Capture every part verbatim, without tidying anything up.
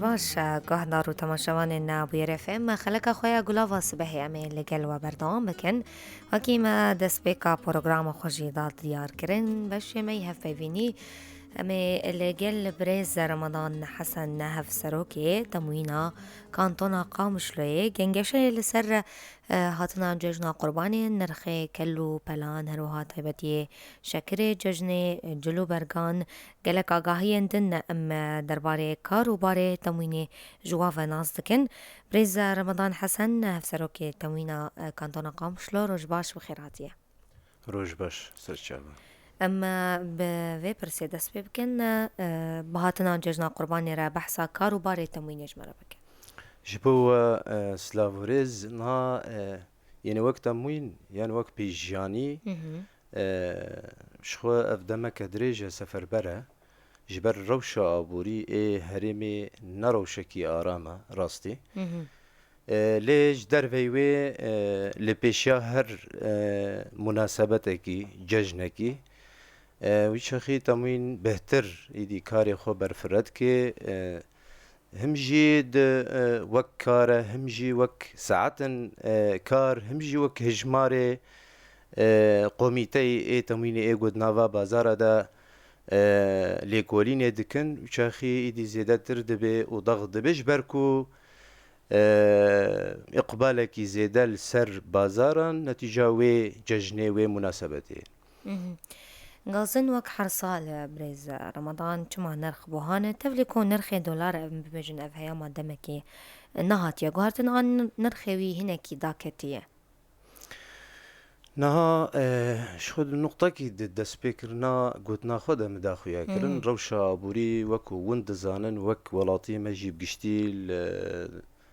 Baş e, guhdar û temaşevanên Bûyerê F M, xeleka xwe ya Gulava Sibehê em ê li gel we berdewam bikin. Wekî me destpêka programa xwe jî da diyar kirin, beşê me yî hevpeyvînî, em ê li gel birêz Remadan Hesen, hevserokê temwîna kantona Qamişloyê, gengeşeyê li ser e, hatina cejna Qurbanê, nirxê kel û pelan, her wiha taybetiyê şekirê cejnê, cil û bergan, gelek agahiyên din em, e, derbarê kar û barê temwînê ji we ve nas dikin. Birêz Remadan Hesen, hevserokê temwîna, e, kantona Qamişlo, roj baş, bi xêr hatiye. Roj baş, serçava. Em, e, bi vê pirsê dest pê bikin, e, bi hatina cejna Qurbanê re behsa kar û barê temwînê ji me re bikin. Ji bo we, e, silav û rêz, niha, e, yenê wek temwîn, yan wek pêşiyanî, Hı hı. e, ji xwe ev demeke dirêj e, seferber e. Ji ber rewşa aborî ê herêmê ne rewşekî aram e, rastî. Hı hı. E, lê ji derveyî wê, e, li pêşiya her, e, munasebetekî, cejnekî, e, wî çaxî temwîn bêhtir êdî karê xwe berfireh dike. E, him jî di, e, wek kar e, him jî wek saetin, e, kar, him jî wek hejmarê, e, komîteyê ê temwînê ê ku di nava bazara de, e, lêkolînê dikin, wî çaxî êdî zêdetir dibe û dext dibe, ji ber ku e, îqbalekî zêde li ser bazaran netîca wê cejnê, wê munasebetê. Mhm. Gazin wek her sal, e, birêz Ramadan, çima nirx buha ne? Tevlî ku nirxê dolar, em bibêjin, ev heyama demekî nehatiye guhartin, an nirxê wî hinekî daketiye? Niha, e, ji xwe di nuqtekî di destpêkirina gotina xwe de min daxuya kirin. Hmm. Rewşa aborî wek ku hûn dizanin, wek welatiyê me jî bi giştî li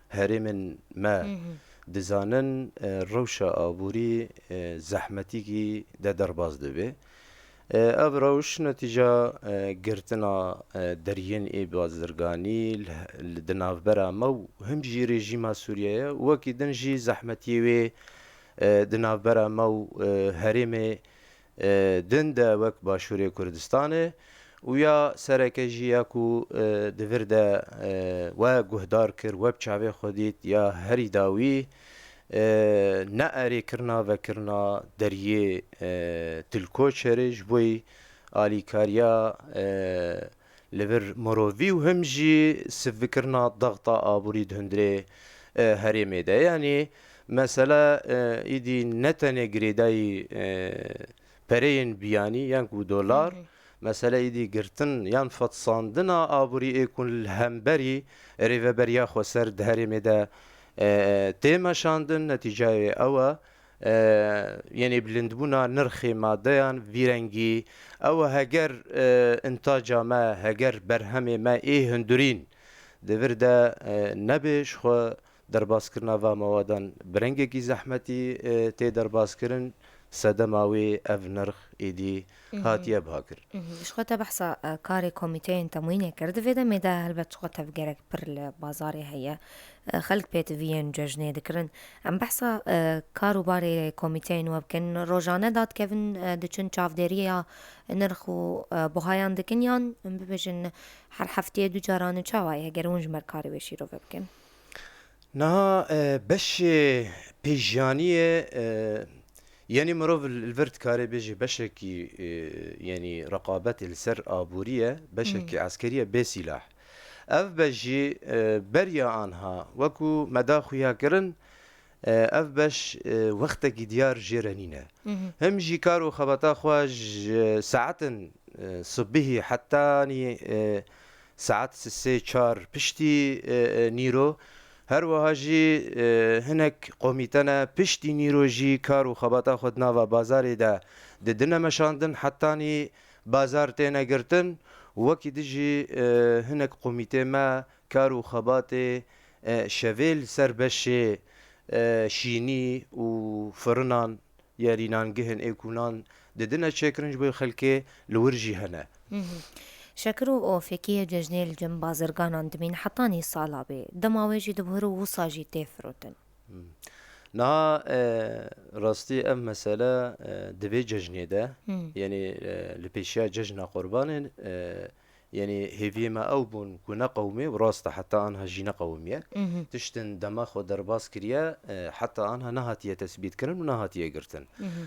herêmên me Mhm. dizanin, e, rewşa aborî, e, zehmetîkî de derbas dibe. E, ev rewş netîca, e, girtina, e, deriyên ê bazirganî li, li di navbera me û him jî rejîma Sûriyeyê, wekî din jî zehmetiyê wê, e, di navbera me û, e, herêmê, e, din de wek Başûrê Kurdistanê û ya sereke jî ya ku, e, di vir de, e, we guhdar kir, we bi çavê xwe dît, ya herî dawî, e, ne erêkirina vekirina deriyê, e, Til Koçerê ji bo alîkariya, e, li vir mirovî û him jî sivbikirina dexta aborî di hundirê, e, herêmê de. Yanî mesele, e, îdî ne tenê girêdayî, e, pereyên biyanî, yan ku dolar, Hı hı. mesele îdî girtin yan fetsandina aborî ê ku li hemberî rêveberiya xweser di herêmê de, e, tê meşandin, netîcayê ew e. E, yenê bilindbûna nirxê madeyan vî rengî, ew e heger, e, intaca me, heger berhemê me ê hundirîn di vir de, e, nebe, ji xwe derbaskirina va mewadan bi rengekî zehmetî, e, tê derbaskirin, sedema wê ev nirx êdî Mhm. hatiye biha kir. Mhm. Ji xwe te behsa, e, karê komîteyên temwînê kir. Di vê demê de helbet ji xwe tev gerek pir li bazarê heye. E, xelk pêtiviyên cejnê dikirin. Em behsa, e, kar û barê komîteyên we bikin. Rojane dadikevin, e, diçin çavdêriya nirx û, e, buhayan dikin, yan em bibêjin her hefteyê du caran, çawa ye, heger hûn ji me re karê wê şîrove bikin? Niha, e, beşê pêşiyaniyê, e, yenî mirov li vir dikare bêje beşekî, e, yenî reqabetê li ser aborî ye, beşekî Hmm. eskerî ye bê sîlah. Ev beş jî, e, beriya anha, wekû me da xuya kirin, e, ev beş, e, wextekî diyar jê re nîne. Mhm. Him jî kar û xebata xwe ji saetin, e, sibihî hetanî, e, saet sisê çar piştî, e, e, nîro. Her wiha jî, e, hinek komîte ne piştî nîro jî kar û xebata xwe di nava bazarê de didine meşandin hetanî bazar têne girtin. Wekî din jî, e, hinek komîtê me kar û xebatê, e, şevê li ser beşê, e, şînî û firinan, yerînangihên ê ku nan didine çêkirin ji bo xelkê, li wir jî hene. Mhm. Şekir û ofekiyê cejnê li cem bazirganan dimîn hetanî sala bê. Dema wê jî dibuhir û wisa jî tê firotin. Hmm. Niha, e, rastî ev mesele, e, di vê cejnê de, Hmm. yenî, e, li pêşiya cejna Qurbanê, e, Yanî hêviyê me ew bûn ku neqewimê û rast e heta anha jî neqewimiye. Mhm. Tiştin dema xwe derbas kiriye, e, heta anha nehatiye tesbîtkirin û nehatiye girtin. Mhm.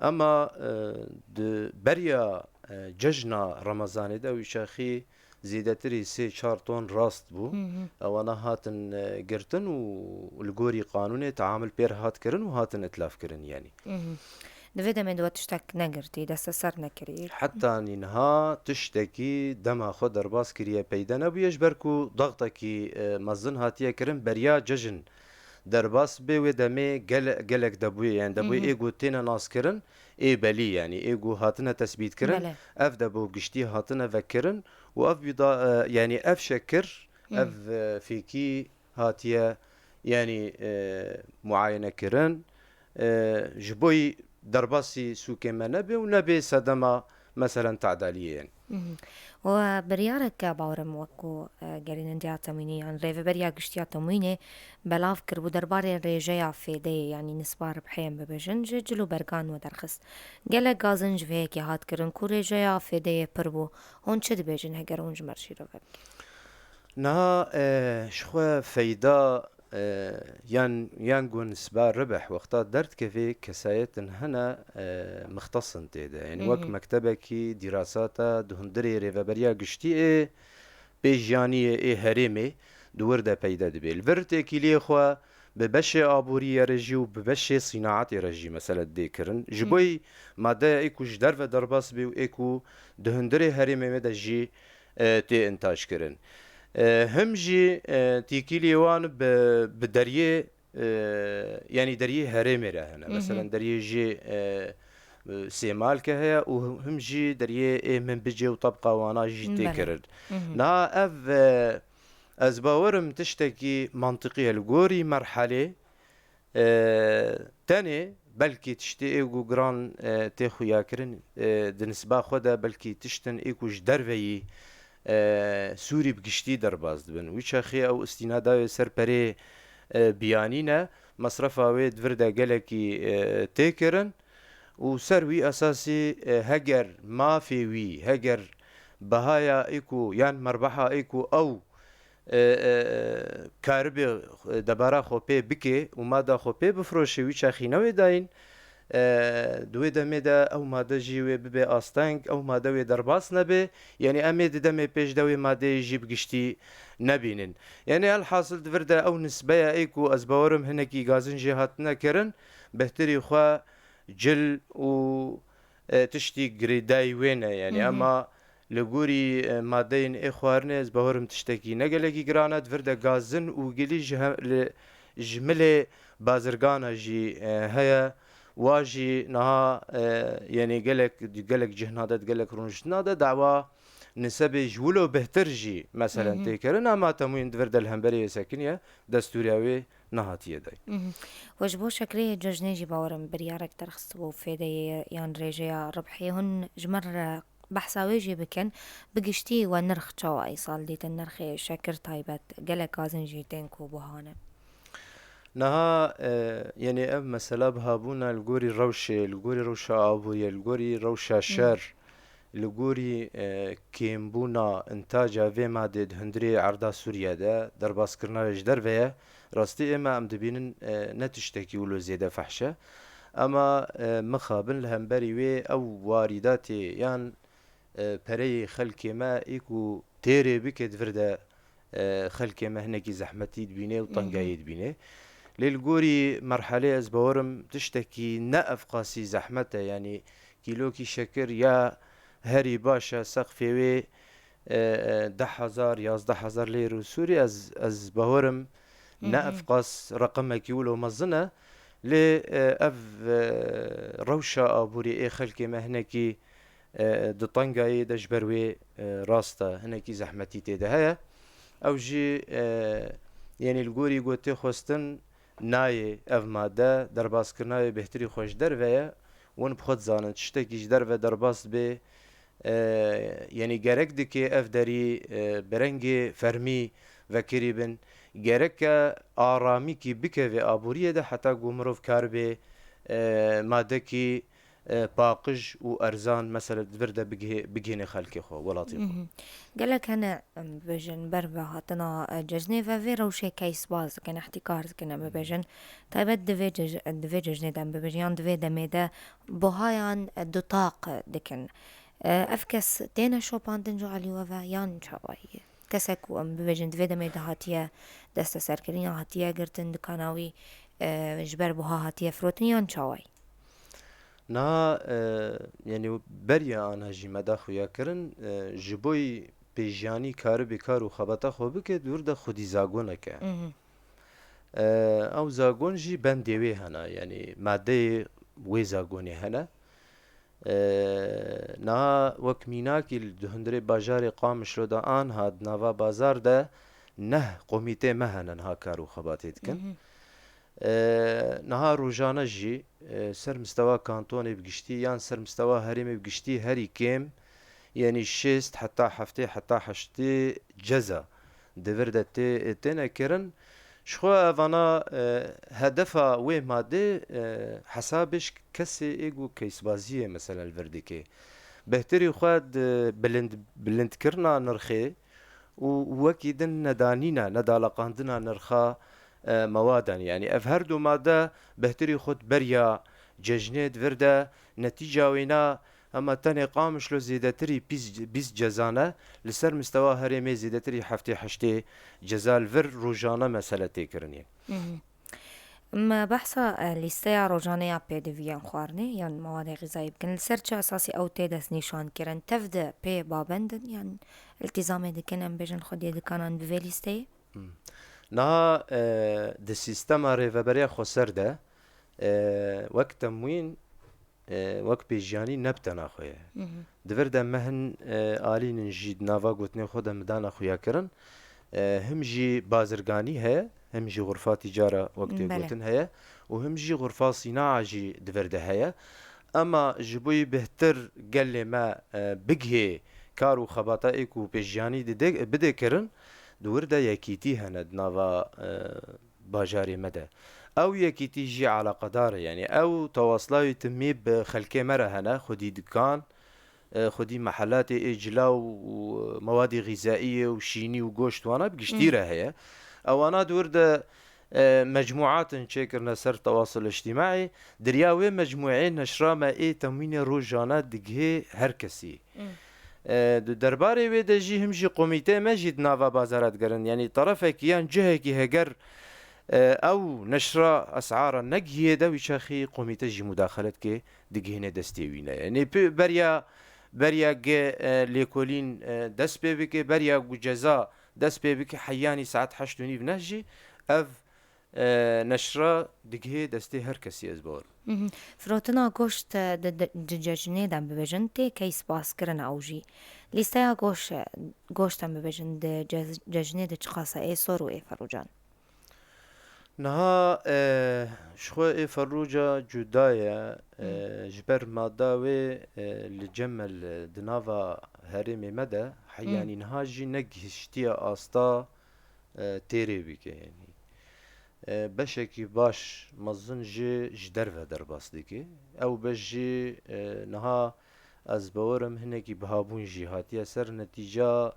Ema, e, di beriya, e, cejna Remezanê de ew çaxî zêdetirî sê çar ton rast bû. Mhm. Ewana hatin, e, girtin û li gorî qanûnê teamul pê re hat kirin û hatin îtlaf kirin yanî. Mhm. Di vê demê de we tiştek negirtî, desteser nekirî? Heta nîniha tiştekî dema xwe derbas kiriye peyde nebûye, ji ber ku daxtekî, e, mezin hatiye kirin beriya cejin derbas bê, wê demê gele-, gelek debûye, yani debûye Mhm. ê ku têne naskirin, ê belî, yani ê ku hatine tesbîtkirin, Belê. ev debû giştî hatine vekirin û ev bîda, e, yani ev şekir, Mhm. ev, e, fêkî hatiye, yani, e, muayene kirin, e, ji bo derbasî sûkê me nebe û nebe sedema, meselen, tadaliyê yên. Mhm. Û biryareke bawerim wekû, e, gerînindeya temwînî yan rêveberiya giştiya temwînê belav kiribû derbarê rêjeya fêdeyê, yanî nisba ribhê em bibêjin, ji cil û bergan we derxist. Gelek gazin ji vê yekê hat kirin ku rêjeya fêdeyê pir bû. Hûn çi dibêjin heger hûn ji me re şîrove bikin? Niha, e, ji xwe feyda, e, yan, yan ku nisba ribih wexta derdikeve kesayetin hene, e, mixtesin tê de. Yani wek Mhm. mektebekî dîrasat e, di hundirê rêveberiya giştî ê pêşiyaniyê ê herêmê di wir de peyde dibe. Li vir têkiliyê xwe bi beşê aboriyê re jî û bi beşê sînaetê re jî mesele dê kirin. Ji Hı. bo madeya ê ku ji derve derbas bê û ê ku di hundirê herêmê me de jî, e, tê intaj kirin. E, him jî, e, têkiliyê wan bi, bi deriyê, e, yanî deriyê herêmê re hene. Hı hı. Meselen deriyê jî, e, e, Sêmalke heye û him jî deriyê ê Minbicê û tebqa wana jî tê Belê. kirin. Hı hı. Niha ev, e, ez bawerim tiştekî mantiqî ye li gorî merhelê, e, tenê belkî tiştê ê ku giran, e, tê xuyakirin, e, di nisba xwe de belkî tiştin ê ku ji derveyî, e, Sûrî bi giştî derbas dibin. Wî çaxê ew îstîna dawê ser perê, e, biyanî ne, mesrefa wê di vir de gelekî, e, tê kirin û ser wî esasî, e, heger mafê wî, heger behaya ê ku yan merbeha ê ku ew, e, e, karibê, e, debara xwe pê bike û mada xwe pê bifroşe, wî çaxî newê dayîn, e, di wê demê de ew made jî wê bibe asteng, ew made wê derbas nebe. Yanî em ê di demê pêş de wê madeyê jî bi giştî nebînin. Yanî elhasil di vir de ew nisbeya ê ku ez bawerim hinekî gazin jê hatine kirin, bihtirî xwe cil û, e, tiştî girêdayî wê ne. Yanî Hı hı. ema li gorî, e, madeyên ê xwarinê ez bawerim tiştekî ne gelekî giran e. Di vir de gazin û gilî ji he-, li, ji milê bazirgana jî, e, heye. Wa jî niha, e, yanî gelek, gelek cihna de, gelek rûniştina de dawa nisebê ji wilo bihtir jî meselen Hı hı. tê kirin, ama temwîn di vir de li hemberê wê sekiniye, destûriya wê nehatiye dayîn. Mhm. We ji bo şekirê cejnê jî bawerim biryarek derxistibû fêdeyê yan rêjeya ribhê. Hûn ji me re behsa wê jî bikin. Bi giştî we nirx çawa îsal dîtin, nirxê şekir taybet, gelek gazin jî tên ku buha ne? Niha, e, yanî ev mesela bihabûna li gorî rewşê, li gorî rewşa aboriyê, li gorî rewşa Hı. şer, li gorî, e, kêmbûna întaca vê madê di hundirê erda Sûriye de, derbaskirina wê ji derve ye. Rastî ême em dibînin, e, ne tiştekî wilo zêde fehş e. Ema, e, mixabin li hemberî wê ew warîdatê yan, e, pereyê xelkê me ê ku têrê bike di vir de, e, xelkê me hinekî zehmetî dibîne û Hı hı. tengayî dibîne. Lê li gorî merhelê ez bawerim tiştekî ne ev qasî zehmet e, yanî kîlokî şekir ya herî baş e, seqfê wê, e, e, deh hezar, yazdeh hezar lêr û Sûrî, ez, ez bawerim ne Hı hı. ev qas reqemekî wilo mezin e. Lê, e, ev, e, rewşa aborî ê xelkê me hinekî, e, di tengayê de ji ber wê, e, rast e, hinekî zehmetî tê de heye. Ew jî, e, yanî li gorî ku tê xwestin, nayê ev made, derbaskirina wê bêhtirî xwe ji derve ye. Hûn bi xwe dizanin, tiştekî ji derve derbas dibe, e, yanî gerek dike ev derî, e, bi rengê fermî vekirî bin. Gereke aramîkî bikeve aboriyê de heta ku mirov karibe, e, madekî, e, paqij û erzan, mesela, di vir de bigihê-, bigihînê xelkê xwe, welatê xwe. Mhm. Gelek hene, em bibêjin, ber bi hatina, e, cejnê ve vê rewşê keysbaz dikin, ihtîkar dikin, em bibêjin. Taybet di vê cej-, di vê cejnê de, em bibêjin, yan di vê demê de buhayan, e, dutaq dikin. E, ev kes têne şopandin ji alî we ve yan çawayî? Kesek ku em bibêjin di vê demê de hatiye desteserkirin ya hatiye girtin, dikana wî, e, ji ber buha hatiye firotin yan çawayî? Niha, e, yanî beriya ana jî me da xuya kirin, e, ji bo yî pêjiyanî karibê kar û xebata xwe bike, di wir de xwedî zagoneke. Mhm. E, ew zagon jî bendê wê hene, yanî madeyê wê zagonê hene. E, niha wek mînakî li di hundirê bajarê Qamişlo de anha di nava bazar de neh komîtê me hene niha kar û xebatê dikin. Mhm. E, niha rojane jî, e, ser mistewa kantonê bi giştî yan ser mistewa herêmê bi giştî herî kêm, yanî şêst heta heftê heta heştê ceza di vir de tê, têne kirin. Ji xwe evana, e, hedefa wê madê, e, hesabê ji kesê ê ku keysbaziyê mesela li vir dike. Behtirî xwe di bilind-, bilindkirina nirxê û wekî din nedanîna, nedaleqandina nirxa, e, mewadan. Yanî ev her du made behtirî xwe di beriya cejnê di vir de netîca wêna, hema tenê Qamişlo zêdetirî bîst, bîst ceza ne, li ser mistewa herêmê zêdetirî heftê heştê ceza li vir rojane mesele tê kirinê. Mhm. Em behsa, e, lîsteya rojane ya pêdiviyên xwarinê yan mewadê xîzayî bikin. Li ser çi esasî ew tê destnîşankirin? Tev de pê babend in yan îltîzamê dikin, em bêjin xwediyê dikanan bi vê lîsteyê? Hmm. Niha, e, di sîstema rêveberiya xweser de, e, wek temwîn, e, wek pêjiyanî ne bi tena xwe ye. Mhm. Di vir de me hin, e, alînin jî di nava gotinê xwe de midana xuya kirin. E, him jî bazirganî heye, him jî xurfa tîcara wek tê Belê. gotin heye û him jî xurfa sînaa jî di vir de heye. Ema ji bo yî bihtir gelê me, e, bigihê kar û xebata ê ku pêjiyanî dide, bidê kirin, di wir de yekîtî hene di nava, e, bajarê me de. Ew yekîtî jî eleqedar e, yanî ew tewasla wî timî bi xelkê me re hene, xwedî dikan, e, xwedî mehelatê ê cila û, û mewadê xîzaiyê û şînî û goşt wana bi giştî Hmm. re heye. Ewana di wir de, e, mecmuat in çêkirine ser tewasul îctîmaî, di riya wê mecmuê neşra me ê temwînê rojane digihê her kesî. Hmm. E, di derbarê wê de jî him jî komîteyê me jî di nava bazara digerin. Yanî terefekî yan cihekî heger, e, ew neşra esara negihiyê de wî çaxî komîte jî mudaxele dike, digihîne destê wî ne. Yanî pê-, beriya, beriya ge, e, lêkolîn, e, dest pê bike, beriya ku ceza dest pê bike heyanî saet heşt û nîv neh jî ev e, neşra digihê destê her kesî, ez bawer im. Mhm. Firotina goşt, e, di, di, di cejnê de bibêjin tê keysbazkirin ew jî. Lîsteya goş, e, goşt em bibêjin di cez-, cejnê de çiqas e, ê sor û ê ferûcan? Niha, e, ji xwe ê ferûca cuda ye, e, Hmm. ji ber mada wê, e, li cem me li, di nava herêmê me de, Hmm. heyanî niha jî negihiştiye asta e, têrê bike, yanî. E, beşekî baş mezin jî ji derve derbas dike. Ew beş jî, e, niha ez bawer im hinekî bihabûn jî hatiye ser netîca,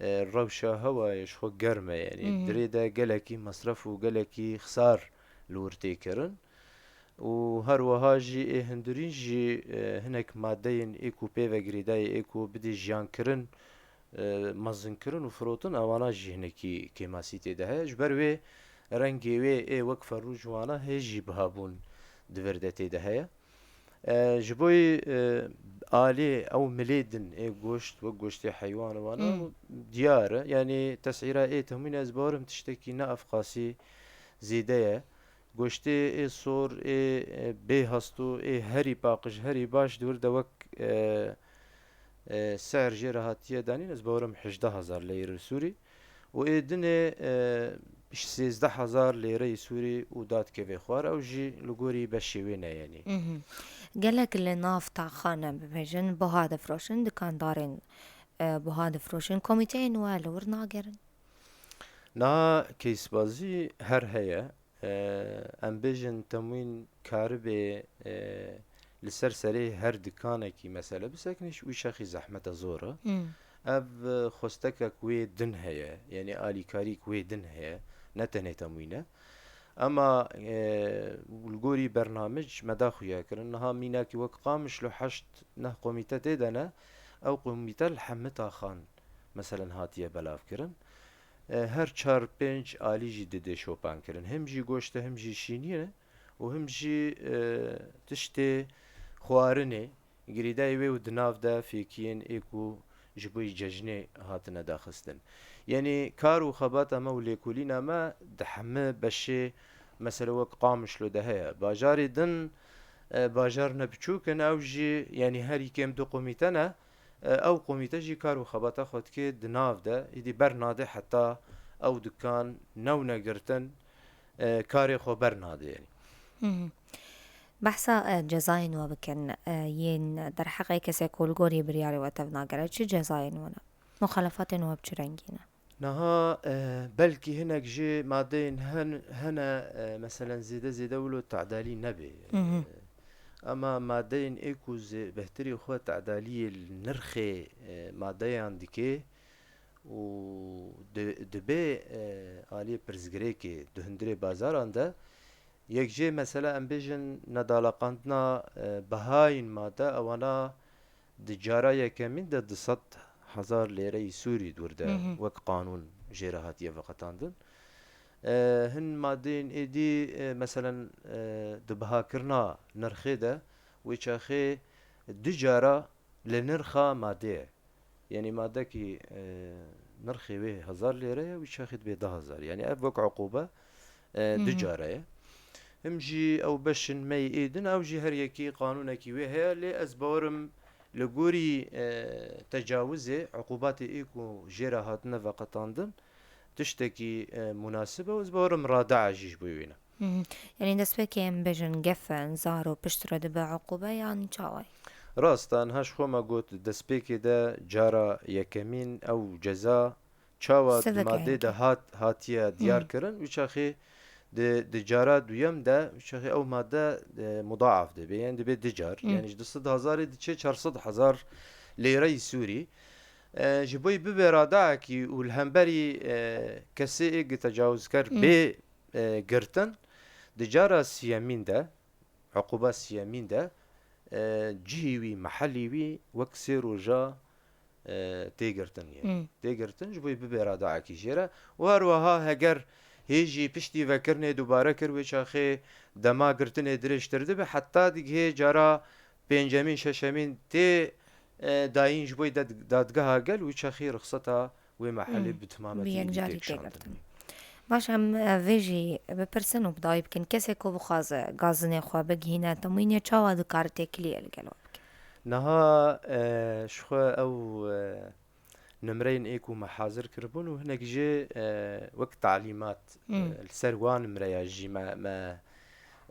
e, rewşa hewayê ji xwe germ e, yanî. Mhm. Dirê de gelekî mesref û gelekî xisar li wir tê kirin. Û her wiha jî ê hundirîn jî, e, hinek madeyên ê ku pê ve girêdayî ê ku bidê jiyankirin, e, mezinkirin û firotin, ewana jî hinekî kêmasî tê de heye. Ji ber wê rengê wê ê wek ferû ji wana hê jî bihabûn di vir de tê de heye. E, ji bo yê, e, alê ew milê din ê goşt, wek goştê heywan û wana Hmm. diyar e. Yanî tesîra ê temwîn ez bawerim tiştekî ne ev qasî zêde ye. Goştê ê sor, ê, e, bê hest û ê herî paqij, herî baş di wir de wek, e, e, sehr jê re hatiye danîn, ez bawerim hejdeh hezar leyre Sûrî û ê dinê, e, sêzdeh hezar lêreyê Sûrî û dadikeve xwar, ew jî li gorî beşê wê ne, yanî. Mhm. Gelek li nav taxan em bibêjin, buha difroşin, dikandarên, e, buha difroşin, komîteyên we li wir nagerin? Niha keysbazî her heye. E, em bêjin temwîn karibê, e, li ser serê her dikanekî mesele bisekinî, wî çaxî zehmete zor e. Hmm. Ev, e, xwestekek wê din heye, yanî alîkarîk wê din heye, ne tenê temwîn e. Ema, e, li gorî bernamij me da xuya kirin. Niha mînakî wek Qamişlo heşt neh komîte tê de ne, ew komîte li hemî taxan, meselen, hatiye belavkirin. E, her çar pênc alî jî didê şopankirin. Him jî goşt e, him jî şînî ye û him jî, e, tiştê xwarinê, girêdayî wê û di nav de fêkiyên ê ku ji bo yî cejnê hatine daxistin. Yanî kar û xebata me û lêkolîna me di hemî beşê, mesele wek Qamişlo de heye. Bajarê din, e, bajar ne biçûk in, ew jî, yanî herî kêm du komîte ne, e, ew komîte jî kar û xebata xwe dike di nav de, îdî bernade heta ew dikan newne girtin, e, karê xwe bernade yanî. Hı hı. Behsa, e, cezayên we bikin, e, yên derheqê kesê ku li gorî biryarê we tevnagere, çi cezayên we ne? Muxalefatên we bi çi rengî ne? Niha, e, belkî hinek ji madeyên hen-, hene, e, meselen zêde zêde wilo tadalî nebe. Hı hı. E, ema madeyên ê ku zê-, bêhtirî xwe tadaliyê li nirxê, e, madeyan dike û di-, dibe, e, aliyê pirsgirêkê di hundirê bazaran de, yek jê mesela em bêjin nedaleqandina, e, bihayên made, ewana di cara yekemîn de du sed hezar lêreyî Sûrî dûr de Hı hı. wek qanûn jê re hatiye veqetandin. E, hin madeyên êdî, e, meselen, e, di bihakirina nirxê de wê çaxê du cara li nirxa madê ye. Yanî madekî, e, nirxê wê hezar lêre ye, wî çaxê dibe du hezar. Yanî ev wek uqûbe, e, Hı du hı. cara ye. Him jî ew beşin me yê êdin, ew jî her yekî qanûnekî wê heye, lê ez bawerim li gorî, e, tecawizê, uqûbatê ê ku jê re hatine veqetandin, tiştekî, e, munasib e û ez bawerim radea jî ji bo wê ne. Hı hı. Yanî destpêkê em bêjin gef in, zar û piştre dibe uqûbe yan çawa ye? Rast e, niha ji xwe me got destpêkê de cara yekemîn ew ceza çawa di Sevek madê de heyekî. hat, hatiye diyar Hı. kirin, wî çaxê di, di cara duyem de, wî çaxê ew made, e, mudaaf dibe, yani dibe du car. Hı. Yani ji du sed hezarê diçe çar sed hezar lêreyî Sûrî. E, ji bo yî bibe radayekî û li hemberî, e, kesê ê gi tecawizker Hı. bê, e, girtin, di cara siyemîn de, uquba siyemîn de, e, cihî wî, mehelî wî wek sê roja, e, tê girtin ye. Hmm. Tê girtin, ji bo yî bibe radayekî jê re. Û her wiha heger hê jî piştî vekirinê dubare kir, wê çaxê dema girtinê dirêjtir dibe, heta digihê cara pêncemîn, şeşemîn tê, e, dayîn ji bo yî dad-, dadgeha gel, wî çaxî rixseta wê mehelê Hmm. bi timametî Bi yekcarî têkişandin. Têgirtin. Baş, em, e, vê jî bipirsin û bi dawî bikin. Kesê ku bixwaze gazinê xwe bigihîne temwînê, çawa dikare têkiliyê li gel we bike? Niha, e, ji xwe ew, e, nimreyên ê ku me hazir kiribûn û hinek jê, e, wek talîmat, Hmm. e, li ser wan nimreya jî me, me,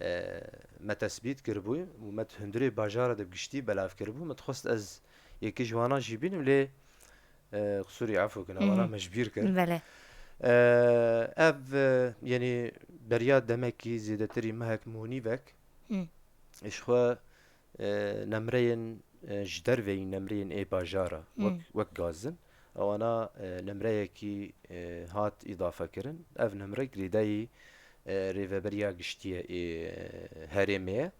e, me tesbît kiribû û me di hundirê bajara de bi giştî belav kiribû. Me dixwest ez yekî ji wana jî bînim, lê, e, qisûrî efû kin, Hı hı. wana me ji bîr kir. Belê. E, ev, e, yanî beriya demekî zêdetirî mehek mûnîvek, Hı. ji xwe, e, nemreyên, e, ji derveyî nemreyên ê bajara, Hı. wek, wek gazin, ewana, e, nemreyekî, e, hat îdafe kirin. Ev nemre girêdayî, e, rêveberiya giştî ye ê, e, herêmê ye.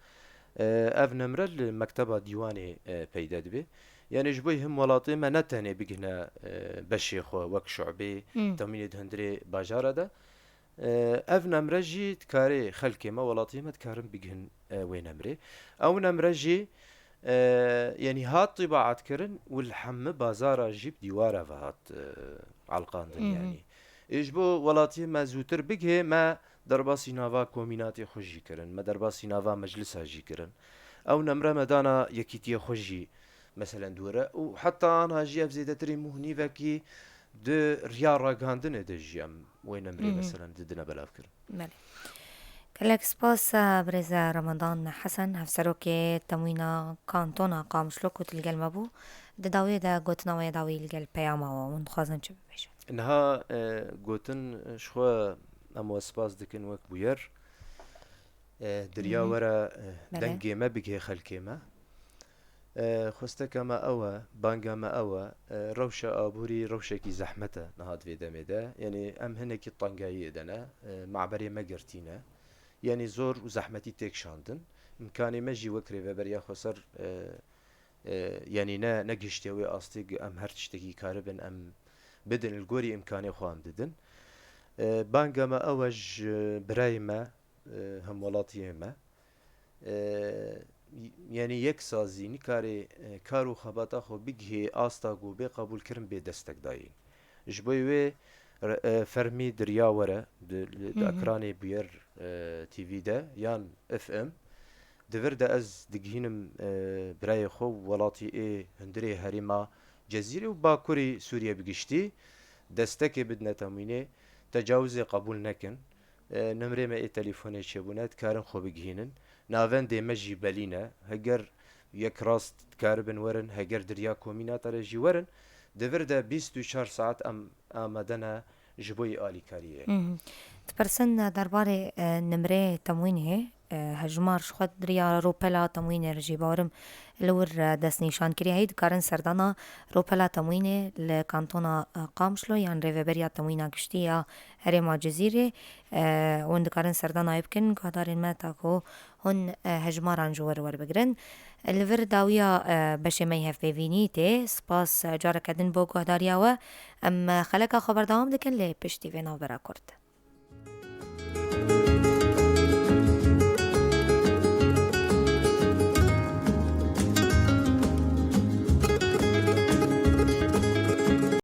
E, ev nemre li Mekteba Dîwanê, e, peyde dibe. Yanî ji bo him welatê me ne tenê bigihne, e, beşê xwe wek şu'bê Hmm. temînê di hundirê bajara de. E, ev nemre jî dikarê xelkê me, welatê me dikarin bigihin, e, wê nemrê. Ew nemre jî, e, yanî hat tîbaat kirin û li hemî bazara jî bi dîwara ve hat, e, elqandin Hı hı. yanî. Ê ji bo welatiyê me zûtir bigihê, me derbasî nava komînatê xwe jî kirin, me derbasî nava meclisa jî kirin. Ew nemre me dana yekîtiyê xwe jî, meselen, dûre û heta anha jî ev zêdetirî mûhnîvekî di riya ragihandinê de jî em wê nemrê, Hı hı. meselen, didine belavkirin. Belê. Gelek spas, birêz Ramadan Hesen, hevserokê temwîna kantona Qamişlo ku tu li gel me bû. Di dawiyê de gotina we ya dawî li gel peyama we, hûn dixwazin çi bibêjin? Niha, e, gotin, e, ji xwe em we spas dikin wek bûyer. E, diriya were, e, dengê me bigihê xelkê me. E, xwesteka me ew e, banga me ew e, e, rewşa aborî rewşekî zehmet e niha di vê demê de. Yanî em hinekî tengayiyê de ne, e, maberê me girtî ne. Yanî zor û zehmetî têk şandin. Îmkanê me jî wek Rêveberiya Xweser, e, e, yanî ne, negihiştiye wê astê ku em her tiştekî karibin em bidin, li gorî îmkanê xwe em didin. E, banga me ew e ji birayê me, e, hemwelatiyê me. E, y-, yanî yek sazî nikarê, e, kar û xebata xwe bigihê asta ku bê qebûlkirin, bê destekdayîn. Ji bo wê re-, e, fermî diriya were di, di ekranê bûyer, e, T V de yan F M. Di vir de ez digihînim, e, birayê xwe û welatî ê hundirê herêma Cezîrê û Bakurê Sûriye bi giştî destekê bidine temwînê, tecawizê qebûl nekin. E, nimrê me ê telîfonê çêbûne, dikarin xwe bigihînin. Navendê me jî belî ne. Heger yek rast dikaribin werin, heger diriya komîna te re jî werin, di vir de bîst û çar saet em amade ne ji bo yê alîkariyê. Mhm. Dipirsin, e, derbarê, e, nimrê temwînê, e, hejmar ji xwe diriya ropela temwînê re jî bawerim li wir, e, destnîşan kiriye. Hî dikarin serdana ropela temwînê li kantona, e, Qamişlo yan Rêveberiya Temwîna Giştî ya Herêma Cizîrê, e, hûn dikarin serdana wê bikin, guhdarên me, ta ku hûn, e, hejmaran ji wir werbigirin. Li vir dawiya, e, beşê me yê hevpeyvînî tê. Spas, e, careke din bo guhdariya we. Em, e, xeleka xwe berdewam dikin, lê piştî vê navbera kurt.